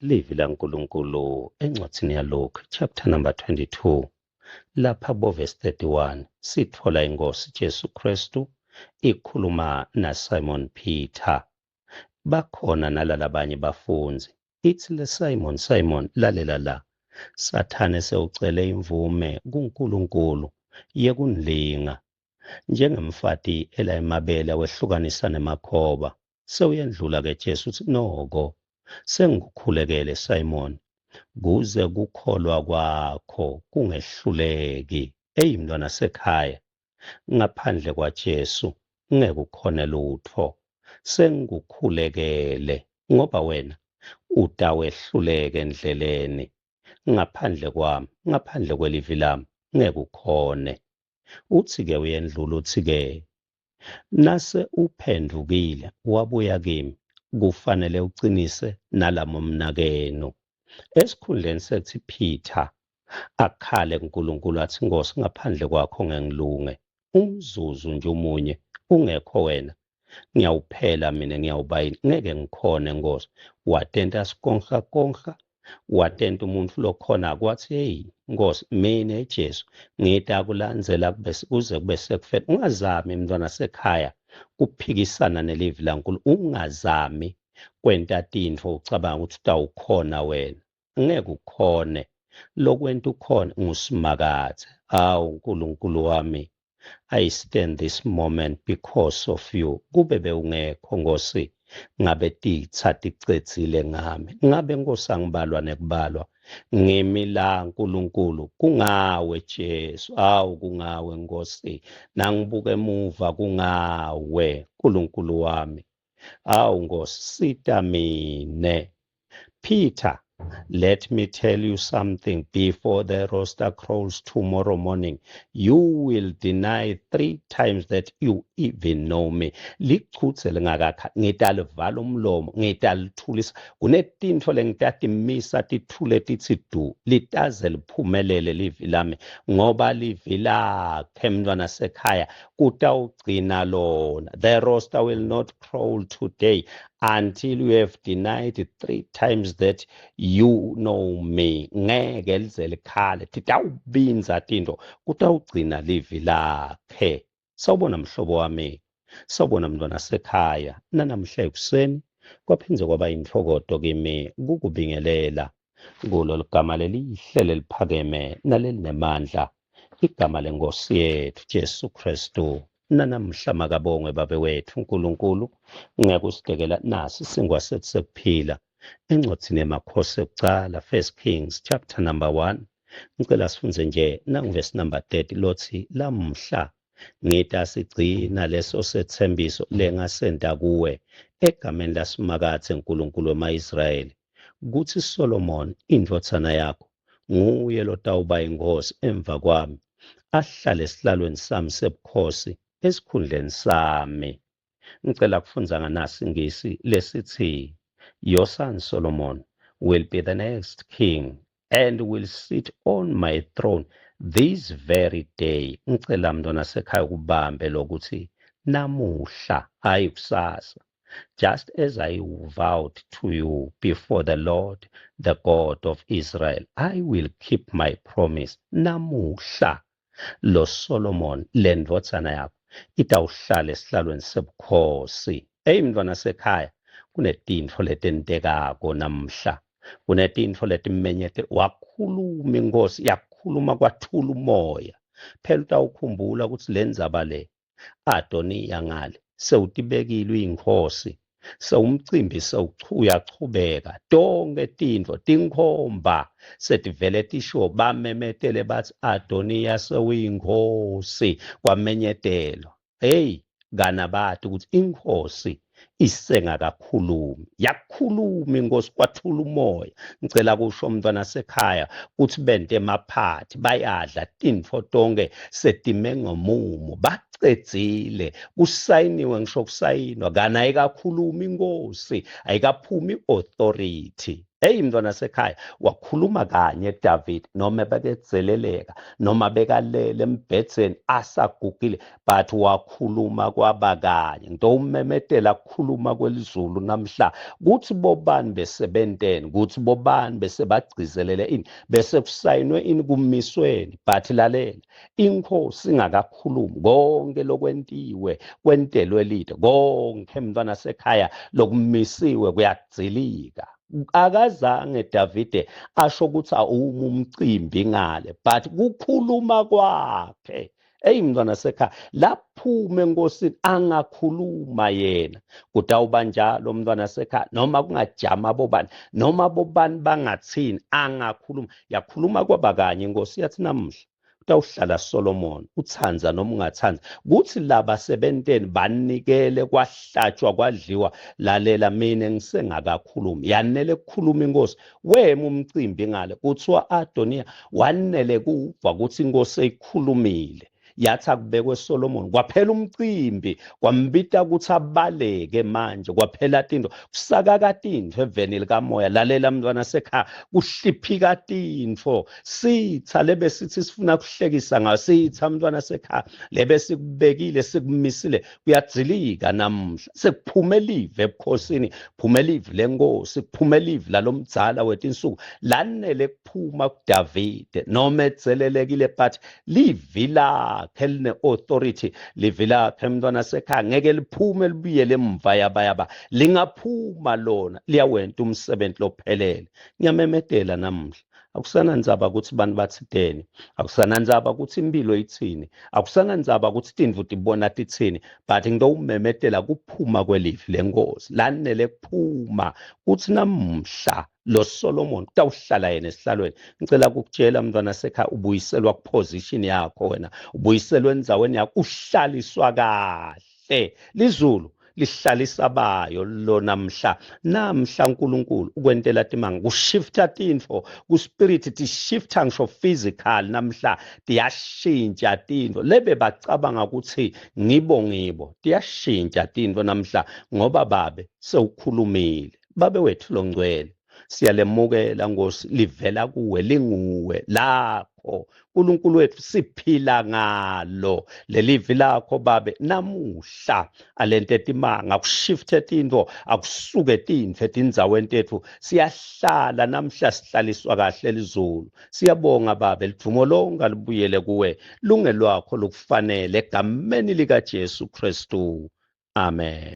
Livi laNkulunkulu encwadzini yaLuke chapter number 22 lapha bovesi 31 sitfola iNkhosi Jesu Kristu ikhuluma naSimon Peter. Bakhona nalalabanye bafundzi. Itsi le Simon, Simon, lalela la. Sathane sewucele imvume kuNkulunkulu yekunilinga. Njengemfati ela emabele wehlukanisa nemakhoba. Sewuyendlula ke Jesu utsi noko sengikukhulekele Simon kuze kukholwa kwakho kungehluleki. Eyi mntwana sekhaya, ngaphandle kwaJesu ngeke ukhone lutfo. Sengikukhulekele ngoba wena utawehluleka endleleni. Ngaphandle kwami, ngaphandle kwelivi lami ngeke ukhone. Uthi-ke uyendlula uthi-ke nase uphendukile wabuya kimi kufanele uqinise nalamo mnakenu. Esikhundleni sekuthi Peter akhale kuNkulunkulu athi Nkosi ngaphandle kwakho ngengilunge umzuzu nje umunye ungekho wena ngiyawuphela mina ngiyawuba yini ngeke ngikhone Nkosi. Watenta sikonha konha watenta umuntu lokhona kwathi hey Nkosi mina Jesu ngitakulandzela kube kuze kube sekufeni. Ungazami mntwana sekhaya kuphikisana nelivi laNkulunkulu, ungazami kwenta tintfo ucabanga ukuthi utawukhona wena, ngeke ukhone. Lokwenta ukhona nguSimakadze. Awu Nkulunkulu wami, I stand this moment because of you. Kube bewungekho Nkosi, ngabe titsa ticedzile ngami. Ngabe Nkosi angibalwa nekubalwa. Ngimi la Nkulunkulu, kungawe Jesu. Awu kungawe Nkosi. Nangibuka emuva kungawe Nkulunkulu wami. Awu Nkosi, sita mine. Peter, let me tell you something. Before the rooster crows tomorrow morning, you will deny 3 times that you even know me. Lichuthe lingakakha, ngitalivala umlomo, ngitalithulisa. Kunetintfo lengitatimisa tithule titsi du, litaze liphumelele livi lami, ngoba livi lakhe mntwana sekhaya kutawugcina lona. The rooster will not crow today until you have denied 3 times that you know me. Ngeke lize likhale, titawubindza tintfo, kutawugcina livi lakhe. Sawubona mhlobo wami, sawubona mntwana sekhaya. Nanamhla ekuseni kwaphindze kwaba intfokoto kimi kukubingelela kulo ligama lelihle leliphakeme nalelinemandla, igama lenkosi yethu Jesu Kristu. Nanamhla makabongwe babe wethu uNkulunkulu ngekusidekela nasi singwa sethu sekuphila encwadzini yemakhosi ekucala, First Kings chapter number 1. Ngicela sifundze nje nanguvesi number 30 lothi lamhla ngitasigcina leso sethembiso lengasenta kuwe egameni laSimakadze uNkulunkulu wema-Israyeli, kutsi Solomon indvodzana yakho nguye lotawuba inkosi emva kwami, ahlale esihlalweni sami sebukhosi esikhundleni sami. Ngicela kufundza nganasi ingisi lesithi your son Solomon will be the next king and will sit on my throne this very day. Ngicela mntwana sekhaya ukubambe lokuthi namuhla hayi kusasa, just as I vowed to you before the Lord, the God of Israel, I will keep my promise. Namuhla lo Solomon lendvodzana yakho itawuhlala esihlalweni sebukhosi. Hey mntwana sekhaya, kunetintfo letentekako namhla, kunetintfo letimenyete. Wakhuluma inkosi, yakhuluma kwathula umoya. Phela utawukhumbula ukuthi le ndzaba le Adoniya ngale sewutibekile uyinkosi, sewumcimbi sewuyachubeka, tonke tintfo tinkhomba setivele tisho, bamemetele bathi Adoniya sewuyinkosi, kwamenyetelwa. Hey kana bathi ukuthi inkosi isengakakhulumi, yakhuluma inkosi kwathula umoya. Ngicela kusho mntwana sekhaya ukuthi bente emaphathi, bayadla tintfo tonke setime ngomumo, bacedzile, kusayiniwe, ngisho kusayinwa kana ayikakhulumi inkosi, ayikaphumi authority. Hey mntwana sekhaya, wakhuluma kanye David, noma bekedzeleleka, noma bekalele embhedzeni asagugile, but wakhuluma kwaba kanye. Ngitowumemetela kukhuluma kwelizulu namhla kuthi bobani besebenteni, kuthi bobani bese bagcizelele ini, bese kusayinwe ini kumisweni. But lalela, inkosi ingakakhulumi konke lokwentiwe kwentelwe lide, konke mntwana sekhaya lokumisiwe kuyadzilika. Akazange Davide asho ukuthi awumi umcimbi ngale, but kukhuluma kwakhe, eyi mntwana sekhaya, laphume enkosini angakhuluma yena, kutawuba njalo mntwana sekhaya, noma kungajama bobani, noma bobani bangathini, angakhuluma. Yakhuluma kwaba kanye inkosi, yathi namuhla utawuhlala Solomon, utsandza noma ungatsandza, kuthi laba sebenteni banikele, kwahlatshwa kwadliwa. Lalela, mina ngisengakakhulumi, yanele kukhuluma inkosi, wema umcimbi ngale. Kuthiwa Adoniya wanele kuva ukuthi inkosi eyikhulumile, yathi akubekwe Solomon, kwaphela umcimbi, kwambita ukuthi abaleke manje, kwaphela tinto, kusakaka tintfo eveni likamoya. Lalela mntwana sekhaya, kuhliphika tintfo, sitha lebe sithi sifuna kuhlekisa ngayo, sitha mntwana sekhaya lebe sikubekile sikumisile, kuyadzilika namuhla. Sekuphume live ebukhosini, phume live lenkosi, kuphume live lalomdzala wetinsuku, lanele kuphuma kuDavide noma edzelelekile, but livi lakhe line-authority, livi lakhe mntwana sekhaya ngeke liphume libuyele emva, yaba yaba lingaphuma lona liyawenta umsebenzi lophelele. Ngiyamemetela namuhla, akusanandzaba ukuthi bantu bathiteni, akusanandzaba ukuthi impilo ithini, akusanandzaba ukuthi tintfo tibona tithini, but ngitowumemetela kuphuma kwelivi lenkosi, lanele kuphuma kuthi namuhla lo Solomon kutawuhlala yena esihlalweni. Ngicela ukukutshela mntwana sekhaya, ubuyiselwa kuposition yakho wena, ubuyiselwa endzaweni yakho, uhlaliswa kahle. Lizulu lihlalisa bayo lona mhla namhla uNkulunkulu ukwentela timanga, kushifta tintfo kuspirit, tishifta ngisho physical namhla, tiyashintsha tintfo lebe bacabanga ukuthi ngibo ngibo, tiyashintsha tintfo namhla ngoba babe sewukhulumile. Babe wethu longcwele, siyalemukela Nkosi, livela kuwe, linguwe lakho uNkulunkulu wethu, siphila ngalo lelivi lakho babe namuhla. Alente timanga, kushifte tintfo, akusuke tintfo etindzaweni tetfu, siyahlala namhla, sihlaliswa kahle lizulu. Siyabonga babe, lidvumo lonke alibuyele kuwe, lungelwakho lokufanele, egameni likaJesu Kristu, amen.